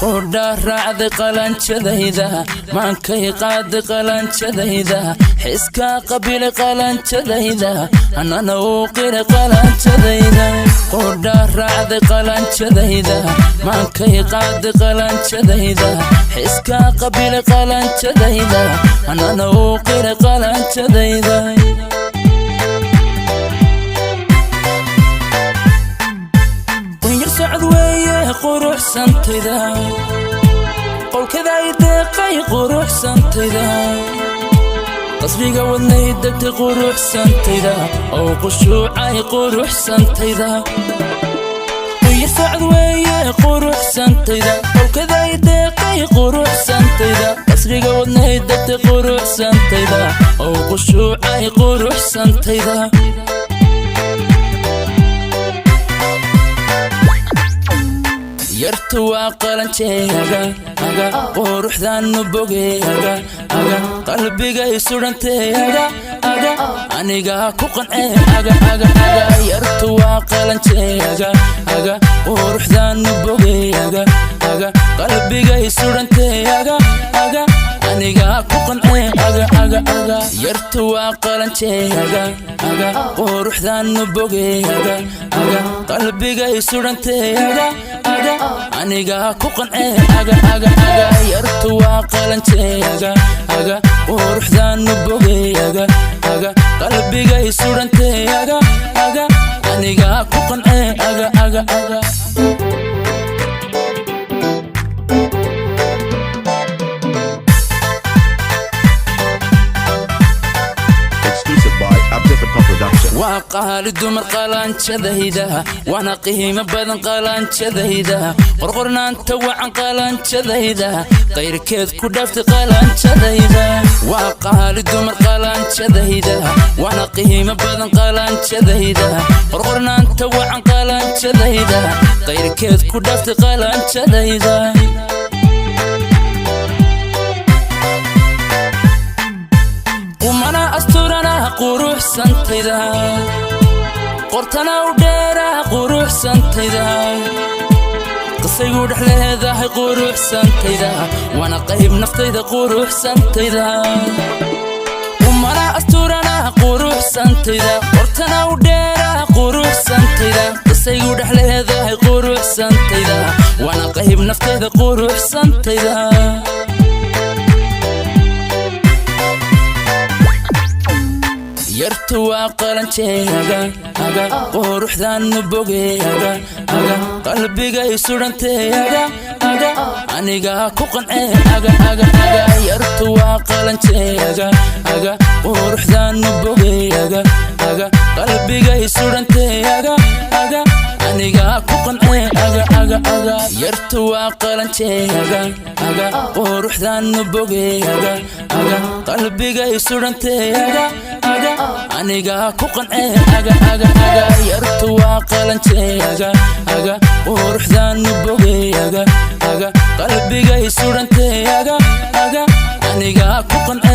Qodhaa raacday qalanjadayda, maankay qaaday qalanjadayda, xiskaa qabilay qalanjadayda, anana uu qiray qalanjadayda. Qodhaa raacday qalanjadayda, maankay qaaday qalanjadayda, xiskaa qabilay qalanjadayda, anana uu qiray qalanjadayda. Qunyar socod weeye quruxsantayda, qowlkada ay deeqay quruxsantayda, qasriga wadnay degtay quruxsantayda, oo qushuucay quruxsantayda. Qunyar socod weeye quruxsantayda, qowlkada ay deeqay quruxsantayda, qasriga wadnay degtay quruxsantayda, oo qushuucay quruxsantayda. Yartu waa qalanjeeyaga aga, quruxdaanu bogeyaga aga, qalbigay sudhanteeyaga aga, anigaa ku qancee aga aga aga. Yartu waa qalanjeeyaga aga, quruxdaanu bogeyaga aga, qalbigay sudhanteeyaga aga, anigaa ku qancee aga aga aga. Yartu waa qalanjeeyaga aga, quruxdaanu bogeyaga aga, qalbigay sudhanteeyaga aga, anigaa ku qancee aga aga aga. Yartu waa qalanjeeyaga aga, quruxdaanu bogeyaga aga, qalbigay sudhanteeyaga aga, anigaa ku qancee aga aga aga. Exclusive by Abdulfatah Production. Waa qaali dumar qalanjadayda, waana qiimo badan qalanjadayda, qorqornaanta wacan qalanjadayda, qayrkeed ku dhaaftay qalanjadayda. Waa qaali dumar qalanjadayda, waana qiimo badan qalanjadayda, qorqornaanta wacan qalanjadayda, qayrkeed ku dhaaftay qalanjadayda. Qumana asturana quruxsantayda, qortana u dheera quruxsantayda, qisaygu dhex leedahay quruxsantayda, waana qayb naftayda quruxsantayda. Qumana asturana quruxsantayda, qortana u dheera quruxsantayda, qisaygu dhex leedahay quruxsantayda, waana qayb naftayda quruxsantayda. Yartu waa qalanjeeyaga aga, quruxdaanu bogeyaga aga, qalbigay sudhanteeyaga aga, anigaa ku qancee aga aga aga. Yartu waa qalanjeeyaga aga, quruxdaanu bogeyaga aga, qalbigay sudhanteeyaga aga, anigaa ku qancee aga aga aga. Yartu waa qalanjeeyaga aga, quruxdaanu bogeyaga aga, qalbigay sudhanteeyaga aga, anigaa ku qancee aga aga aga. Yartu waa qalanjeeyaga aga, quruxdaanu bogeyaga aga, qalbigay sudhanteeyaga aga, anigaa ku qancee.